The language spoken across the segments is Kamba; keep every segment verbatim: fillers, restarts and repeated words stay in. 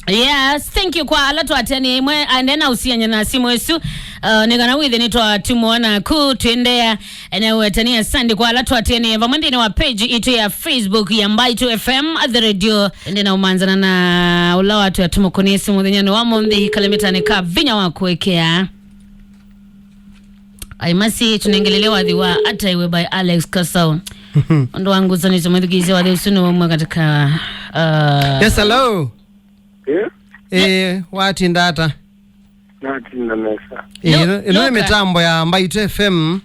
Yes, thank you kwa ala twatanie imwe, aende na usianya na simu isu. Uh, nĩ kana withe nĩ twatumwa naku twendea na wetania sandi kwa ala twatanie vamwe nthĩnĩ wa page itu ya Facebook ya Mbaitu F M The Radio. Ende na umanzana na ula watu atumukunie simu thĩnyani wa munthi kalemetani ka vinya wa kuekea. Aimasi tunengelele wathi wa Ataiwe by Alex Kasau. Ndo wangu zani tumwithikise wathi usuni wa mwa katika, uh, Yes, hello. Eh? Eh, watinda ata? Natinda nesa. Eh, Lu-, ĩno, ĩno nĩ Luka. Mĩtambo ya Mbaitu F M.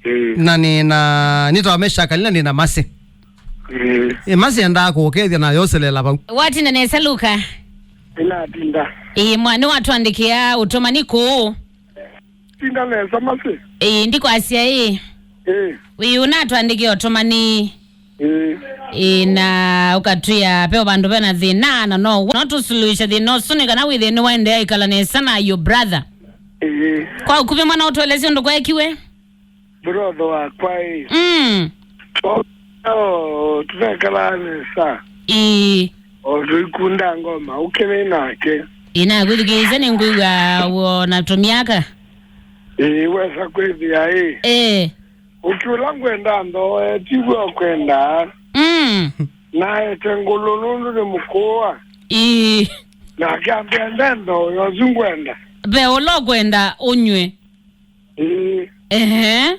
Eh. Na nĩ na, nĩtawa Meshack Kalina nĩ na Masi. Eh. Eh, Masi endaa kũkethya na yoselela vau. Watinda nesa, Luka? Ĩnatinda. Eh, mwana watwandĩkĩa ũtũmani kũũ? Tinda nesa, Masi. Ĩĩ, ndikwasya ĩĩ. Ĩĩ. Wĩ ũnatwandĩkĩa ũtũmani. Ĩĩ. Ĩĩ, na ũkatwĩa ve vandũ vena thĩna, na no, no tũsuluhishe thĩna ũsu nĩ kana wĩthĩe nĩwaendeea ĩkala nesa na your brother. Ĩĩ. Kwa ũkuvĩ mwana ũtũelesye ũndũ kwekiwe? Brother wakwa ĩĩ. Mm. O, o, tũnekalaa nesa. Ĩĩ. O tũikunda ngoma, ũkĩnĩ nake. Ĩĩ, nakwĩthukĩĩsya nĩngwĩw'a wona tũmyaka. Ĩĩ, wesa kwĩthĩa ĩĩ. Ĩĩ. Ũkĩ ũla ngwenda nthooe, tiw'o ũkwenda. Mm. Naete ngũlũ nũndũ nĩ mũkũa. Ĩĩ. Nake ambĩa nde nthooe, ũsu ngwenda. Ve ũla ũkwenda ũnyw'e. Ĩĩ. Ehe.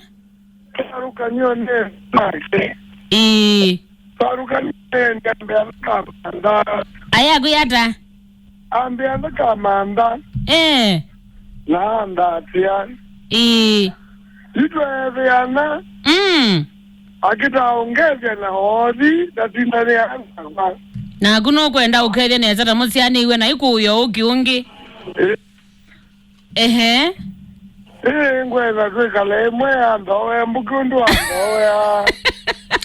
Varũkanio nĩ nake. Ĩĩ. Varũkanio nĩ ndambĩa nĩ kamantha. Aya kwĩ ata? Ambĩa nĩ kamantha. Eh. Na andatĩa. Ĩĩ. Itweethĩana. Mm. Akĩtaongethya na othi, ndatindanĩa nakwa. Naku nũkwenda ũkethya nesa ta mũsyaanĩiwe na ikuũyo ũki ũngĩ. Ĩĩ. Ehe. Ĩĩ, ngwenda twĩkale ĩmwe ya nthooe mbũkĩ ũndũ wa nthooea.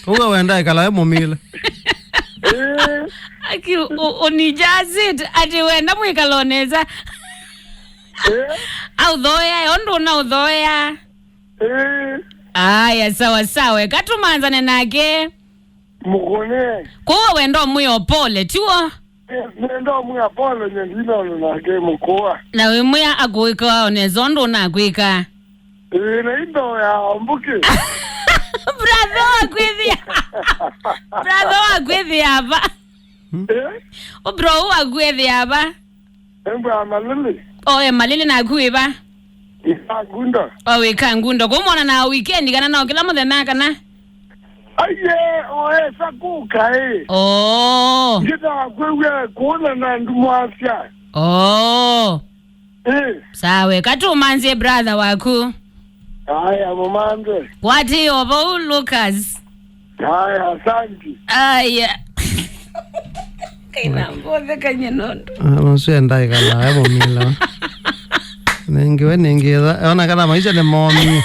Ũwe wenda ĩkala e mũmile. Ĩĩ. Aki, u-, unijazit, ati wenda mwĩkala nesa. Ĩĩ. Aũthoea, ũndũ ũnaũthoea. Ĩĩ. Aya, sawa sawa. Eka tũmanzane nake. Mũkũnĩe. Kwoou wenda ũmwĩa pole, tiw'o? Nenda ũmwĩa pole, nye ndinona nake mũkũa. Na wĩmwĩa akũĩka o nesa ũndũ ũnakwĩka. Ĩĩ, na indo ya mbũkĩ. Brother wakwĩthĩa. Brother wakwĩthĩa ava. Eh? Bro wakwĩthĩa ava. Embwa Malili. O, e Malili naku wĩ va? Ikangundo. O, wĩ Kangundo. Kũmwona na weekend kana no kĩla mũthenya kana? Aiye, o esa kũka ĩ. O. Ngĩthakwĩw'a kũna na ndumwasya. O. Eh. Sawa, katũmanzie brother waku. Aya, mũmanthe. Kwatĩ o vau, Lucas. Aya, asanti. Aya. Kaina ngothe kanye nondo. Ah, no sio ndai kala, ebo mila. Ningiwe ningiza, ona kana maisha nĩ momi.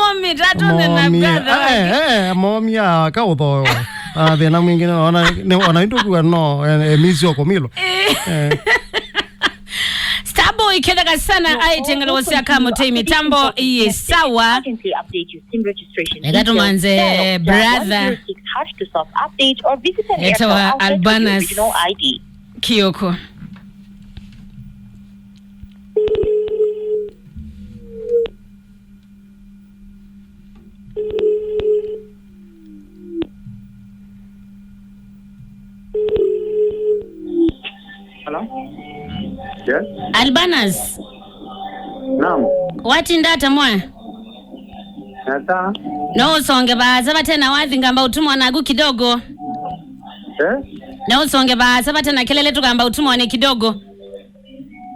Momi, tatu nĩ na Momi, brother eh, wake. Eh, momi ya kauthoyo. Ah, thĩna mwingĩ nĩ ona, nĩ ona into kuwa no, eh, eh, misi okomilo. Eh. Eh. Starboy ketheka sana aitengelo sia kamutei mitambo iye sawa. Eka tumanze brother. Etawa Albanas Kioko. Hello? Yes? Albanas. Naam. Watinda ata mwa? Nata. No usonge vaasa vate na wathi ngamba ũtumwa naku kidogo. Eh? No usonge vaasa vate na kelele tũkamba ũtumwa nĩ kidogo.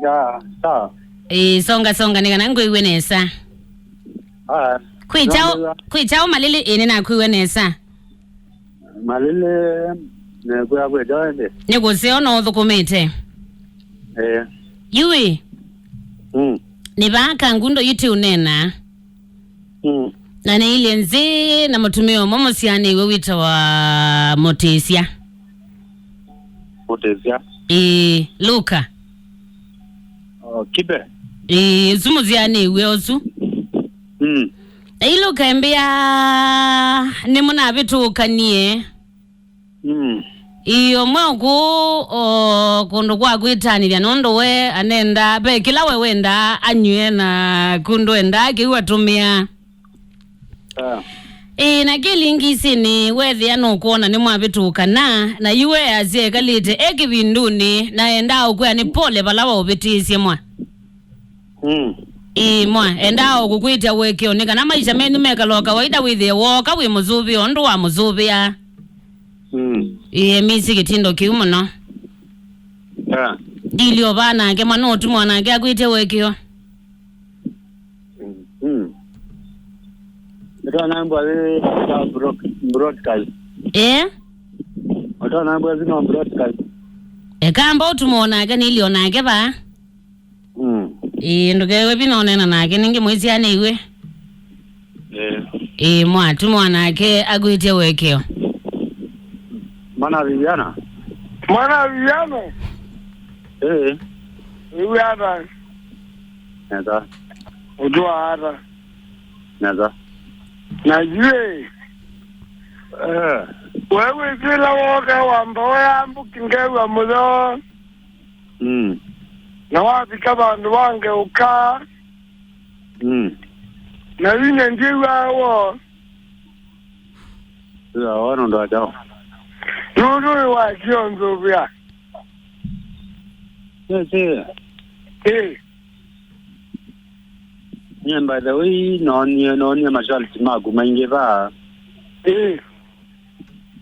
Ya, sawa. Eh, songa, songa, nĩ kana ngwĩw'e nesa. Aya. Kwĩ kyaũ, kwĩ kyaũ Malili, ĩĩ, nĩnakwĩw'a nesa. Malili, nekwĩa kwĩ kyaũ ĩndĩ? Nĩ kũseo no ũthũkũmĩte. Eh. Yui. Mm. Nĩ vaa Kangundo yu tũũneena. Mm. Na nĩilye nzĩ na mũtumĩa ũmwe mũsyaanĩw'e wĩtawa Mũtĩsya. Mũtĩsya? Ĩĩ, Luka. Oh, Kibe? Ĩĩ, ũsu mũsyaanĩw'e ũsu. Mm. Na yu Luka embĩa nĩmũnavĩtũkanie. Mm. Ĩĩ, ũmwe ũkũ, o, kũndũ kwa kwĩtanĩthya, nũndũ we anenda, ve kĩla we wendaa anyue, na kũndũ endaa kĩu atũmĩa. Ah. Ĩĩ, na kĩlingisinĩ wethĩa nũkwona nĩmwavĩtũkana, na yu we asya ekalĩte e kĩvindunĩ, na endaa ũkwĩa nĩ pole vala waũvĩtĩĩsye mwa. Mm. Ĩĩ, mwa, endaa o kũkwĩtya ũekeo nĩ kana maisha menyu mekala o kawaida, wĩthĩe wooka wĩ mũsũvĩo ũndũ wamũsũvĩaa. Mm. Ĩĩ, emisi kĩtindo kĩu mũno. Yeah. Ndili o vaa nake, mwa nũũtuma o nake akwĩtye ũekeo. Mm. Nĩtwanambwa wĩ broad-, broadcast. Eh? Ũtanambwa zino broadcast. Eka amba ũtuma o nake, nĩli o nake vaa. Mm. Ĩĩ, ndũkewe vina ũneena nake, nĩngĩ mwĩsyanĩiw'e. Eh. Ĩĩ, mwatuma o nake akwĩtye ũekeo. Mana Viviana. Mwana Viviana. Eh. Viviana. Nesa. Ũtũa ata? Nesa. Na yu ĩ, eh, we wĩsĩla woka wamba waya mbũki ngew'a mũyo. Mm. Na wavika vandũ vangeũka. Mm. Na yu nyie ndyĩw'aa woo. Ĩla wona ũndũ wa kyaũ? Nũndũ wĩ wa kĩonzũvĩa. Yes, yeah. Ĩĩ. Nyie, by the way, noonie, noonie masharti maku maingĩ vaa. Ĩĩ.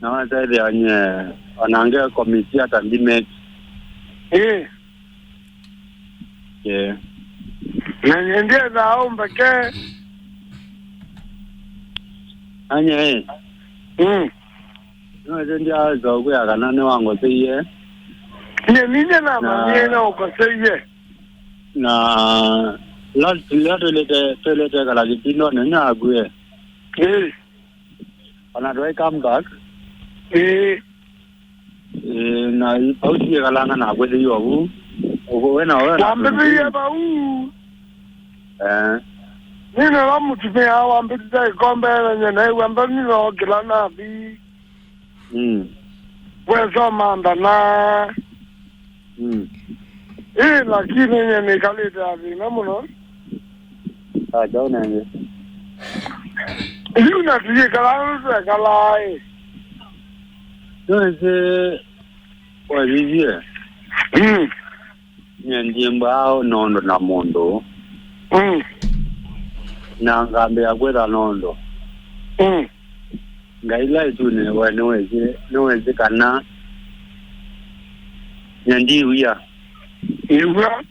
Na wasethĩa nyie, onange komiti ata ndimeki. Ĩĩ. Yeah. Na nyie ndiendaa ũmbeke. Anye, eh. Mm. Nĩwĩsĩ ndyaweza ũkwĩa kana nĩwangoseie. Nye ninye namanyie na ũkoseie. Na last year twĩlĩte, twĩlĩte kala kĩtindonĩ nĩnakw'ĩe. Ĩĩ. Ona twaĩ come back. Ĩĩ. Ĩĩ, na vau siĩkalanga nakwĩthĩiwa vu. Ũkũ we na we na wambĩthĩie vau. Eh. Nĩna la mũtumĩa wambĩthĩte ĩkombe na nye naĩw'a mbani no kĩla nathi. Mm. Wesoma ndana. Mm. Ĩĩ, lakini nye nĩkalĩte athĩna mũno. Acha ũnenge. Yu na tũyĩkalaa ũndũ twekalaa ĩ. Nĩwĩsĩ wavivie. Mm. Nye ndimbaa nũndũ na mũndũ. Mm. Na ngambĩĩa kwĩtha nũndũ. Mm. Ngai ĩla ĩtunĩ we nĩwĩsĩ, nĩwĩsĩ kana nye ndiw'ĩa. Nĩw'o.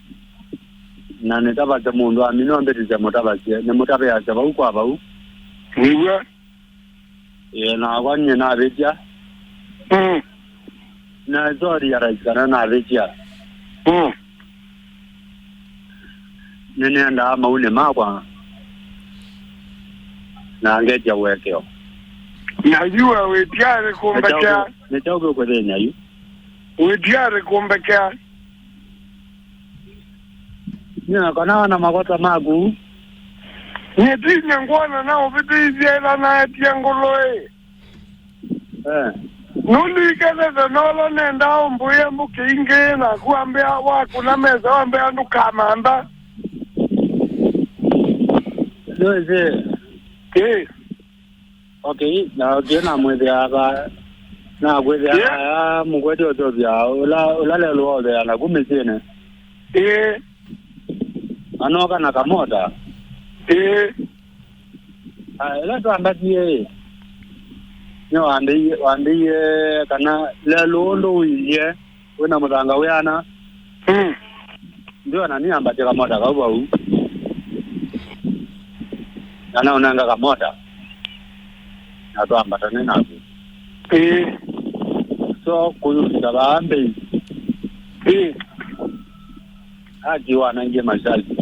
Na nĩtavasya mũndũ amina ũmbĩtĩsya mũtavasye, nĩmũtavĩasya vau kwa vau. Nĩw'o. Ĩĩ, nakwa nyie navĩtya. Mm. Na sorry ya rais kana navĩtya. Mm. Nĩnendaa maunĩ makwa na ngetya ũekeo. Na yu we wĩtiarĩ kũmbekea. Nĩ kyaũ kĩũkũthĩny'a yu? Wĩtiarĩ kũmbekea. Nĩ kana na makosa maku. Nyie ti nyie ngwona na ũvĩtĩisye ĩla naetie ngũlũ ĩ. Eh. Nũlilikene thĩna ũla nendaa ũmbũĩe mũkĩ ingĩ, naku wambĩa wakũna mesa wambĩa ndũkamantha. Nĩwĩsĩ. Ĩĩ. Okay, na okay, namwĩthĩa va, nakwĩthĩa, yeah, aya mũkwete ũtũvya, ũla, ũla lelũ waũthea naku mĩsyĩnĩ. Ĩĩ. Anoka na kamota. Ĩĩ. Ah, ĩla twambatie, nĩwambĩie, wambĩie kana lelũ ũndũ ũilye, wĩna mũthanga wĩana. Mm. Ndio na niambatie kamota kau vau. Na naũnenga kamota. Na twambatane naku. Ĩĩ. So, kũyũkĩta vaa mbei. Ĩĩ. Aki wanangie masharti.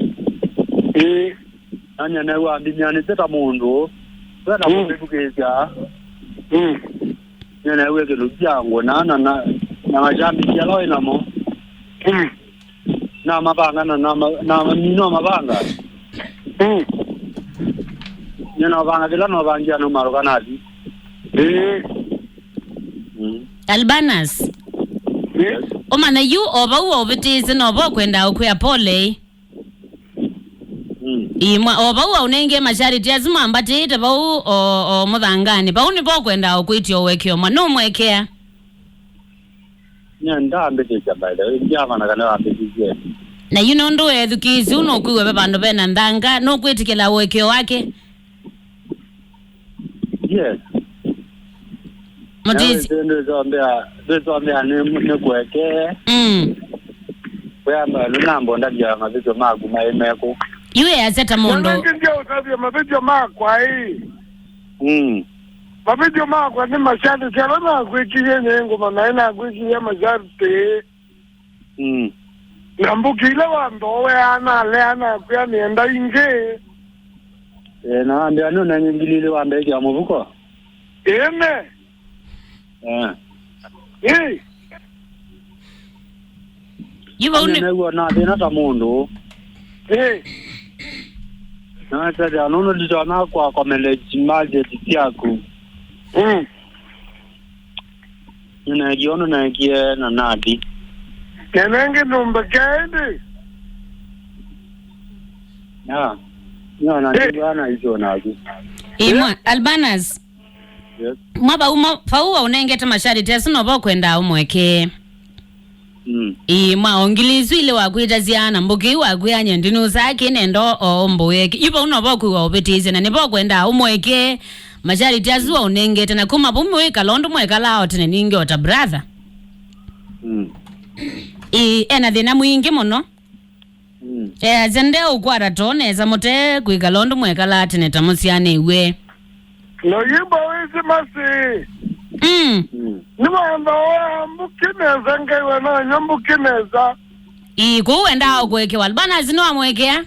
Ĩĩ. Nanya new'a mbinyanĩsye ta mũndũ. Wena, mm, kũvĩthukĩĩsya. Mm. Nĩnaĩw'e kĩlũ kya ngũna na, na, na mashambiki ala wĩ namo. Mm. Na mavanga na, na, ma-, na mamino mavanga. Mm. Nĩnavanga kĩla novangia nũmalũka nathi. Ĩĩ. Mm. Albanas. Yes. Ũmanya yu o vau waũvĩtĩĩsye no vo kwendaa ũkwĩa pole. Mm. Ĩĩ mwa, o vau waũnengie masharti asu mambatĩĩte vau o, o mũthanganĩ. Vau nĩvo kwendaa ũkwĩtya ũekeo mwa. Nũmwekea? Nye ndambĩtĩsya, by the way. Ndiavana kana wambĩtĩsye. Na yu nũndũ weethukĩĩsye ũu nũkwĩw'a ve vandũ vena nthanga, nũkwĩtĩkĩla ũekeo wake? Yes. Mũtĩsĩ. Ndĩsombea, ndĩsombea nĩ, nĩ kũekee. Mm. Kwĩamba nĩnamba ũndavya mavĩtyo maku maĩ mekũ. Yu easya ta mũndũ. Nĩngĩ ndio ũtavya mavĩtyo makwa ĩ. Mm. Mavĩtyo makwa nĩ masharti ala nakwĩkĩie nĩ ngũma naĩ nakwĩkĩie masharti. Mm. Na mbũkĩ ila wamboowe analeana kwĩa nĩenda ingĩ. Eh, na wambĩa nũnenye ngili ilĩ wambekĩa mũvuko? Ĩne. Eh. Ĩ. Yu vau nĩ nĩw'o na thĩna ta mũndũ. Ĩ. Na tete anũnũ nditona kwa accommodate budget syaku. Mm. Nĩnaekie ũndũ naekie na nathi. Nene ĩngĩ ndũmbekea ĩndĩ. Ya. Nĩona Eh. Nĩw'o na icio naku. Ĩĩ, mwa, Albanas. Yes. Mwa vau mo, vau waũnengete masharti asu no vo kwendaa ũmwekee. Mm. Ĩĩ, mwa o ngili isu ilĩ wakwĩtasya na mbũkĩ ĩu wakwĩa nye ndinusaa kĩ nenda o ũmbũĩe kĩ. Yu vau no vo kwĩwa ũvĩtĩĩsye na nĩ vo kwendaa ũmwekee. Masharti asu waũnengete na kuma vau mwĩkala ũndũ mwekalaa o tene ningĩ o ta brother. Mm. Ĩĩ, ena thĩna mwingĩ mũno. Mm. Easya ndeũkwata too nesa mũte kwĩkala ũndũ mwekalaa tene ta mũsyaanĩw'e. No yĩmba wĩsĩ masi. Mm. Mm. Nĩwamba oya mbũkĩ nesa, Ngai we nanywa mbũkĩ nesa. Ĩĩ, kũu wendaa o kũekewa. Albanas nĩwamũekea?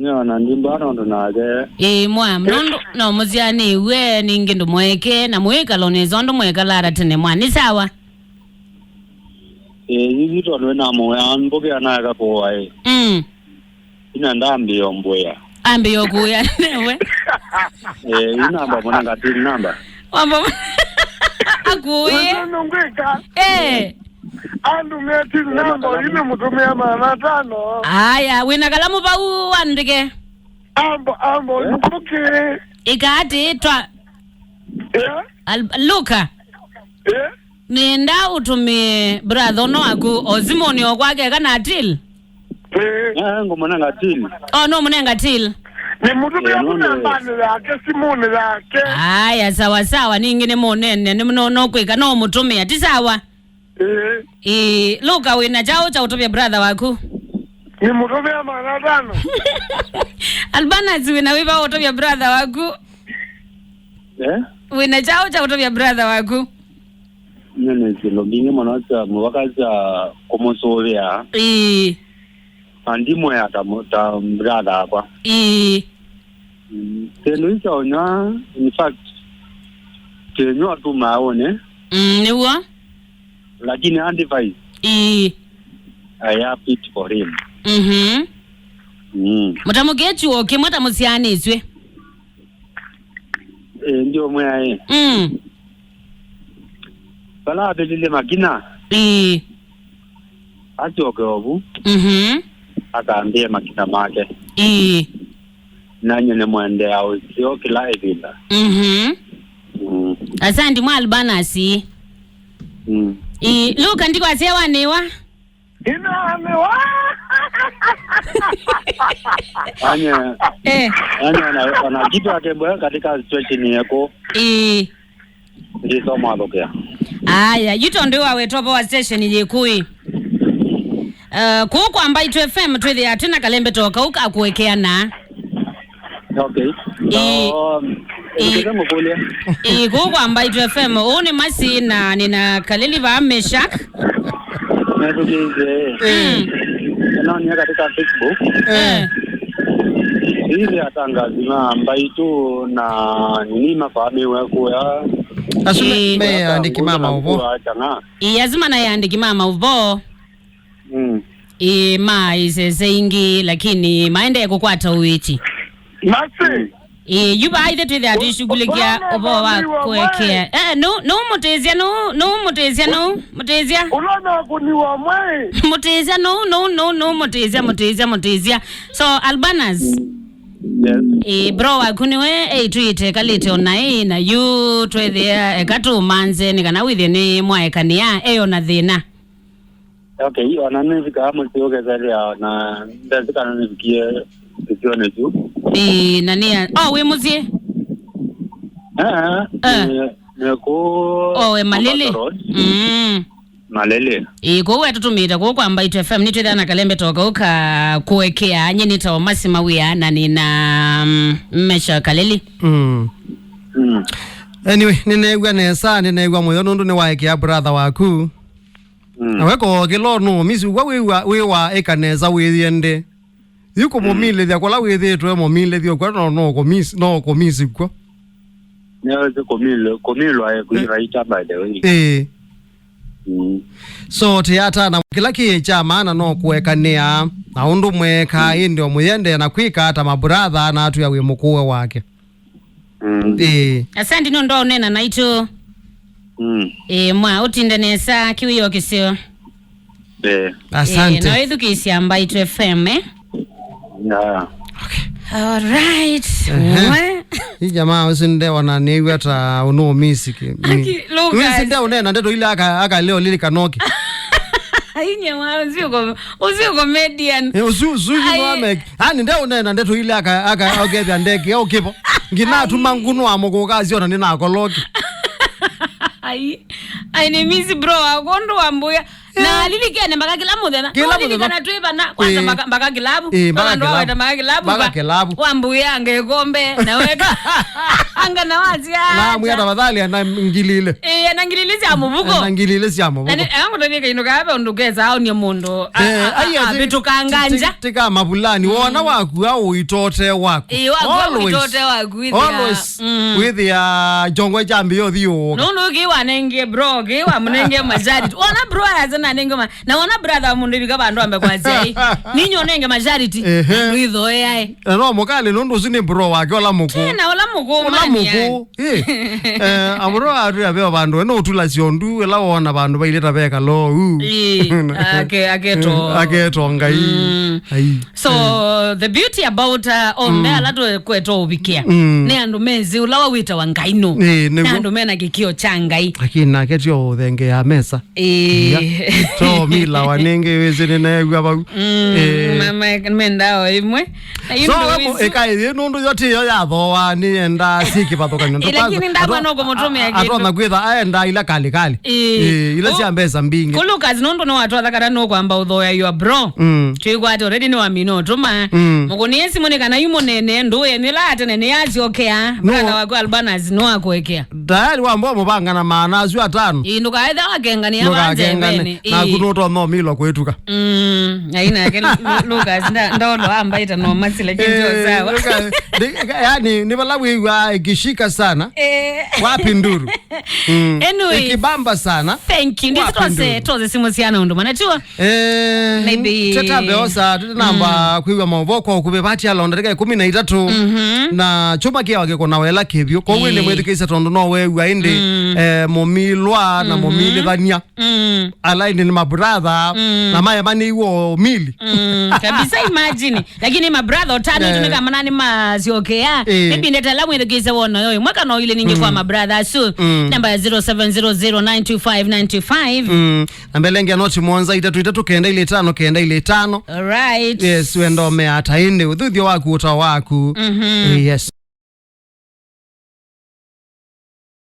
Nĩona ndimba nũndũ nake. Ĩĩ, mwa, nũndũ no mũsyaanĩw'e, ningĩ ndũmũekee, na mwĩkala nesa ũndũ mwekalaa ta tene mwa. Nĩ sawa? Ĩĩ, yu tondũ wĩna mũya, mbũkĩa naeka kũwa ĩ. Mm. Ina ndambĩĩa mbũya. Ambĩĩa kũya newe. Ĩĩ, yu namba mũnenga tin namba. Wamba akuĩ. Ũndũ ngwĩka. Eh. Andũmĩa tin namba, ĩmwe mũtũmĩa maana atano. Aya, wĩna kalamu vau andĩke. Ambo, ambo, eh? Mbũkĩ. Ĩka atĩ twa. Eh? Al-, Luka. Eh? Nĩenda ũtũmĩe brother ũno waku o simũnĩ o kwake kana till? Eh. Eh, ngũmũnenga till. Oh, no mũnenga till. Nĩ mũtũmĩa eh, no, no. Nambanĩ yake, simũnĩ yake. Aya, sawa sawa, ningĩ nĩ mũnene, nĩ no, no kwĩka, no mũtũmĩa, ti sawa? Eh. Ĩĩ, Luka wĩna kyaũ kya ũtũmĩa brother waku? Nĩ mũtũmĩa maana atano. Albanas wĩna wĩva ũtũmĩa brother waku? Eh? Wĩna kyaũ kya ũtũmĩa brother waku? Nĩ, nĩ syĩndũ mbingĩ mũno sya mũvaka sya kũmũsũvĩa. Ĩĩ. Na ndimwĩa ta mũ-, ta brother akwa. Ĩĩ. Mm, syĩndũ isu sya ũnywa, in fact, tĩnywa tu maaũnĩ. Mm, nĩw'o. Lakini advice. Ĩĩ. I have it for him. Mhm. Mm. Mũtamũkĩe chuo kĩmwe ta mũsyaanĩsw'e. Ĩĩ, ndio mwe aĩ. Mm. Vala avĩlile makina. Ĩĩ. Asyoke ovu. Mhm. Akambĩe makina make. Ĩĩ. Nanye nĩmwendeea ũseo kĩla ĩvinda. Mhm. Mm. Asante mwa Albanasi. Mm. Ĩĩ, Luka ndikwasya wanĩwa? Ina nĩ wa. Anya. Eh. Anya ona, ona kitu akembwa katika situation yako. Ĩĩ. Ndisomwathũkĩa. Aya, yu tondũ wawetwa vo wa station yĩkũĩ. Uh, kũu kwa Mbaitu F M twĩthĩa twĩna kalembeto kau ka kũekeana. Okay. Ĩĩ. So, ĩĩ. Nĩkĩte mũkũlya. Ĩĩ, kũu kwa Mbaitu F M, ũũ nĩ Masi na nĩna Kaleli va Meshak. Nethukĩĩsye. Mm. Naonie katika Facebook. Eh. Hivi atangazi ma Mbaitu na nini mafamiwe kuya. Asu me, ĩĩ. Me andĩki ma maũvoo. Ĩĩ, asu mana ya andĩki ma maũvoo. Mm. Ĩĩ, ma isese ingĩ, lakini maendee kũkwata ũĩti. Masi. Mm. Ĩĩ, yu vaa ithe twĩthĩa tũishughulikia ũvoo wa kũekea. Eh, nũ, nũ mũtĩsya, nũ, nũ mũtĩsya, nũ mũtĩsya. Ũla nakũniwa mwe. Mũtĩsya, nũ, nũ, nũ, nũ mũtĩsya, mũtĩsya, mũtĩsya. So, Albanas. Yes. Ĩĩ, bro waku nĩwe eitwĩte kalĩte ona ĩ na yu twethĩa eka tũmanze nĩ kana wĩthĩe nĩ mwaekanĩa eyo na thĩna. Okay, ona nĩvikaa mũsyĩ ũkethethĩa ona ndesĩ kana nĩvikie kĩsionĩ kyu. Ĩĩ, na nĩa. Oh, wĩ mũsyĩ? Eh, eh. Nĩ, nĩ kũũ. Oh, we Malili. Mombasa Road. Mm. Malili. Ĩĩ, kũu we tũtũmĩĩte kũu kwa Mbaitu F M, nĩtwĩthana kalembe toka ũka kũekea, nyie nĩtawa Masima Wia, na nĩna, mm, Mesha Kaleli. Mm. Mm. Anyway, nĩneew'a nesa, nĩneew'a mũyo nũndũ nĩwaekea brother waku. Mm. Na we ko kĩlo no misi wa wĩwa, wĩwa ĩka nesa wĩyende. Yu kũmũmilĩthya kũla wĩthĩĩtwe mũmilĩthyo kwa no, no kũmis-, no kũmisi kwa. Nĩwĩsĩ kũmilwa, kũmilwa ĩ kwĩvaita, by the way. Ĩĩ. Mm. So, tĩatana, kĩla kĩ kya maana no kũekanĩa, na ũndũ mwekaa, ĩndĩ o mũyende na kwĩka ata mabrother na atwĩa wĩ mũkũwe wake. Mm. Ĩĩ. Asante nũndũ wa ũneena naitũ. Mm. Ĩĩ, mwa, ũtinde nesa, kĩwĩoo kĩseo. Ĩĩ. Asante. Ĩĩ, na wĩthukĩĩsya Mbaitu F M, eh? Yeah. Okay. All right. Ehe. Mwe. Hii jamaa ũsu ndeona nĩw'a ta ũnũũmisiki. Aki, Lucas. Wisi ndeũneena ndeto ile aka, aka leo lili kanoki. Inye mwa, ũsu uko, ũsu uko comedian. Eh, ũsu, ũsu, you know, ai. Ame-, ani ndeũneena ndeto ile aka, aka, akethĩa ndeke, ũkĩvo. Ngina atuma ngunu wa mũkũka asyona nĩ nakoloki. Ai. Ai, nĩ miss bro, akondo wambuya. Na lilikene mpaka kĩla mũthenya. Kĩla mũthenya. Kana twĩ vana, kwanza ĩĩ. Mpaka, mpaka kĩlavu. Ĩĩ, mpaka kĩlavu. Mpaka kĩlavu. Mpaka kĩlavu. Wambuya ngekombe, na weka. Anga na wasia. Na mwĩa tafadhali ana ngili ile. Ĩĩ, na ngili ile sya mũvuko. Na ngili ile sya mũvuko. Na nĩ, angũtavye kaindu kava ũndũ kesa aonie mũndũ. A, eh, a, ai, a, ati, avĩtũkanga nja. Ti-, ti-, tika mavulani. Mm. Wona waku au itote waku. Ĩĩ, waku au itote waku, ĩthĩa. Always. Mm. Wĩthĩa chongo cha mbio thiũka. Nũndũ ũkĩ wanengie bro, ũkĩ wamũnengie mashariti. Wona bro aze nanengie ma-, na wona brother wa mũndũ ivika vandũ ambe kwa zai. Ninyo nenge mashariti. Ehe. Ndwithoeae. Na no mũkali nũndũ ũsu nĩ bro wake ũla mũkũ. Tena ũla mũkũ. Ũla mania. Mũkũ. Eh. Eh, amũro atwĩa veo vandũ, eno ũtula syondu, ĩla wona vandũ vailĩta veka lou. Ĩĩ, ake-, aketo. Aketo Ngai. Mm. Ai. So, eh. The beauty about, uh, onthe mm. Ala tũkwetwa ũvikia, mm. Nĩ andũ mezi ũla wawĩtawa Ngai nũ. Ĩĩ, nĩguo. Nĩ andũ mena kĩkĩo kya Ngai. Lakini nake tio ũthengeea mesa. Ĩĩ. Ia. To mila wa nenge wezi nĩneew'a vau. Mm, eh. Ma-, ma-, mendaa o ĩmwe. Na you so, know, wako, ĩka ĩĩ nũndũ yo tiyo yathoa nĩenda syĩ kĩvathũkanyo. Ĩĩ, lakini ndakwa no kũmũtũmĩa kĩndũ. Atona kwĩtha aenda ila kali kali. Ĩĩ. Ĩĩ, ila sya mbesa mbingĩ. Kũ Lucas nũndũ nĩwatwatha kana nũkwamba ũthoya your bro. Mm. Twĩkwate already nĩwamina ũtũma. Mm. Mũkũnĩe simũ nĩ kana yu mũnene ndũĩ nĩla atene nĩyasyokea. No. Brother waku Albanas nĩwakũekea. Tayari wamba mũvanga na maana asu atano. Ĩĩ, ndũkaetha wakengania vanza. Ndũkakengane. Ĩĩ. Naku nũtonya ũmilwa kwĩtuka. Mm, ai nake Lu-, Lu-, Lucas nda-, ndolo ambaita no masile kinjo sawa. Lucas, ndi-, yani, ni vala wĩw'a ikishika sana. Eh. Wapi nduru? Mm. Anyway. Ikibamba sana. Thank you. Wapi nduru? Nditose, tose simu siana undu mana chuo. Eh, maybe. Teta mbeosa, teta namba mm. Kwĩw'a maũvoo kwa ũkuvĩ vati alonda ndeka ikũmi na itatu. Mhm. Na chuma kĩao kĩkũna wela kĩvyũ. Kwa wĩne mwĩthikĩsya tondũ no wew'a ĩndĩ, mm. Eh, mũmilwa na mhm. Mũmilĩthania. Mm. Ala ĩndĩ nĩ mabrother, mm. Na maema nĩ iwo mili. Mm, kabisa, imagine. Lakini mabrother otano eh. Itumika mana nĩ masyokea. Eh. Maybe ndetela mwĩthukĩsya wona yo. Mwaka no ile ningi mm. Kwa mabrother. So, mm. Namba ya zero seven zero zero nine two five nine two five. Mm. Na mbelenge noti mwonza itatu itatu kenda ile tano kenda ile tano. All right. Yes, wendo meata ĩndĩ. Ũthuthio waku, ũtao waku. Mhm. Eh, yes.